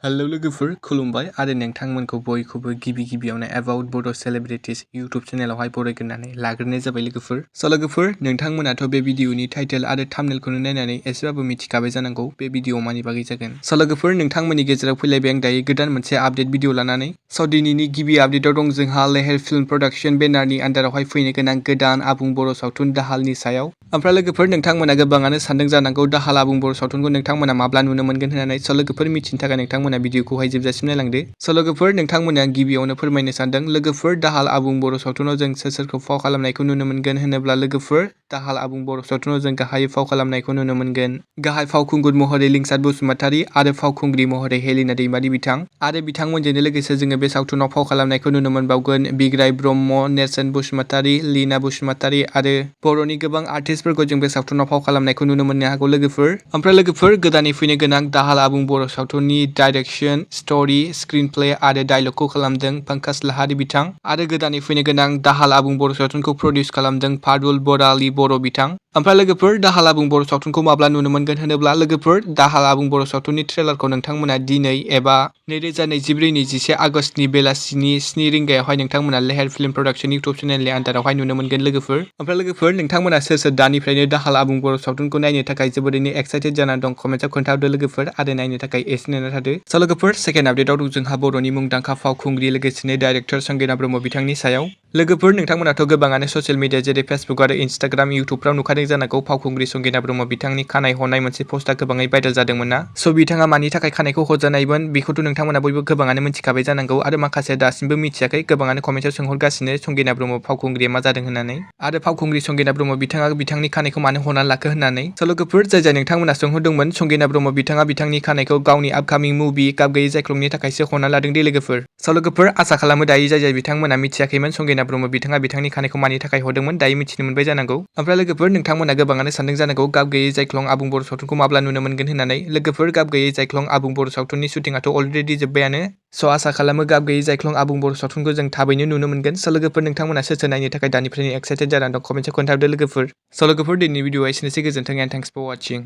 Hello लोगोफोर खुलुमबाय आरो नोंथांमोनखौ बयखौबो गिबियावनो एबाउट बड' सेलिब्रिटिज इउटुब चेनेलावहाय बरायग्रोनानै लाग्रोनाय जाबाय लोगोफोर। स' लोगोफोर नोंथांमोनाथ' बे भिडिअनि टाइटेल आरो थाम्बनेलखौनो नायनानै एसेबाबो मिथिखाबाय जानांगौ बे भिडिअ मानि बागै जागोन। स' लोगोफोर नोंथांमोननि गेजेराव फैलायबाय आं दायो गोदान मोनसे आपडेट भिडिअ लानानै। स' दिनैनि गिबि आपडेटआव दं जोंहा लेहेर फिल्म प्रडाक्शन बेनारनि आन्दारावहाय फैनो गोनां गोदान आबुं बर' सावथुन दाहालनि सायाव। ओमफ्राय लोगोफोर नोंथांमोना गोबाङानो सानदों जानांगौ दाहाल आबुं बर' सावथुनखौ नोंथांमोना माब्ला नुनो मोनगोन होननानै। स' लोगोफोर मिथिनो थाखाय नोंथांमोना भिडिअखौहाय जोबजासिम नायलांदो। स' लोगोफोर नोंथांमोना गिबियावनो फोरमायनो सानदों लोगोफोर दाहाल आबुं बर' सावथुनाव जों सोरखौ फाव खालामनायखौ नुनो मोनगोन होनोब्ला लोगोफोर दाहाल आबुं बर' सावथुनाव जों गाहायै फाव खालामनायखौ नुनो मोनगोन। गाहाय फावखुंगुर महरै लिंसार बसुमतारी आरो फावखुंग्रि महरै हेलिना दैमारि बिथां आरो बिथांमोनजोंनो लोगोसे जोङो बे सावथुनाव फाव खालामनायखौ नुनो मोनबावगोन बिग्राय ब्रह्म, नेरसोन बसुमतारी, लीना बसुमतारी आरो बर'नि गोबां आर्टिस्टफोरखौ जों बे सावथुनाव फाव खालामनायखौ नुनो मोननो हागौ लोगोफोर। ओमफ्राय लोगोफोर गोदानै फैनो गोनां दाहाल आबुं बर' सावथुननि डाइरेक्शन, स्ट'री, स्क्रिन प्ले आरो डायलगखौ खालामदों पंकज लाहारी बिथां आरो गोदानै फैनो गोनां दाहाल आबुं बर' सावथुनखौ प्रडिउस खालामदों फादुल बराली बर' बिथां। ओमफ्राय लोगोफोर दाहाल आबुं बर' सावथुनखौ माब्ला नुनो मोनगोन होनोब्ला लोगोफोर दाहाल आबुं बर' सावथुननि ट्रेलारखौ नोंथांमोना दिनै एबा 2024 आगष्टनि बेलासिनि 7 रिंगायावहाय नोंथांमोना लेहेर फिल्म प्रडाक्शन इउटुब चेनेलनि आन्दारावहाय नुनो मोनगोन लोगोफोर। ओमफ्राय लोगोफोर नोंथांमोना सोर दानिफ्रायनो दाहाल आबुं बर' सावथुनखौ नायनो थाखाय जोबोरैनो एक्साइटेड जानानै दं कमेन्टआव खोन्थाहरदो लोगोफोर आरो नायनो थाखाय एसे नेना थादो। स' लोगोफोर सेकेन्ड आपडेटआव दं जोंहा बर'नि मुंदांखा फावखुंग्रि लोगोसेनो डाइरेक्टर संगिना ब्रह्म बिथांनि सायाव। लोगोफोर नोंथांमोनाथ' गोबाङानो ससियेल मिडिया जेरै फेसबुक आरो इन्स्टाग्राम इउटुबफ्राव नुखादों जानांगौ फावखुंग्रि संगिना ब्रह्म बिथांनि खानाय हनाय मोनसे पस्टआ गोबाङै भाइरेल जादोंमोन ना। स' बिथाङा मानि थाखाय खानायखौ हजानायमोन बेखौथ' नोंथांमोना बयबो गोबाङानो मिथिखाबाय जानांगौ आरो माखासे दासिमबो मिथियाखै गोबाङानो कमेन्टआव सोंहरगासिनो संगिना ब्रह्म फावखुंग्रिया मा जादों होननानै आरो फावखुंग्रि संगिना ब्रह्म बिथाङा बिथांनि खानायखौ मानो हनानै लाखो होननानै। स' लोगोफोर जाय नोंथांमोना सोंहरदोंमोन संगिना ब्रह्म बिथाङा बिथांनि खानायखौ गावनि आपकामिं मुभि गाब गैयै जायख्लंनि थाखायसो हना लादों दे लोगोफोर। स' लोगोफोर आसा खालामो दायो जाय बिथांमोना मिथियाखैमोन संगिना ब्रह्म बिथाङा बिथांनि खानायखौ मानि थाखाय हरदोंमोन दायो मिथिनो मोनबाय जानांगौ। ओमफ्राय लोगोफोर नोंथांमोना गोबाङानो सानदों जानांगौ गाब गैयै जायख्लं आबुं बर' सावथुनखौ माब्ला नुनो मोनगोन होननानै। लोगोफोर गाब गैयै जायख्लं आबुं बर' सावथुननि शुटिंआथ' अलरेडि जोब्बायानो। स' आसा खालामो गाब गैयै जायख्लं आबुं बर' सावथुनखौ जों थाबैनो नुनो मोनगोन। स' लोगोफोर नोंथांमोना सोर नायनो थाखाय दानिफ्रायनो एक्साइटेड जानानै दं कमेन्टआव खोन्थाहरदो लोगोफोर। स' लोगोफोर दिनैनि भिडिअआ एसेनोसै गोजोन्थों एन्ड थेंक्स फर वाचिं।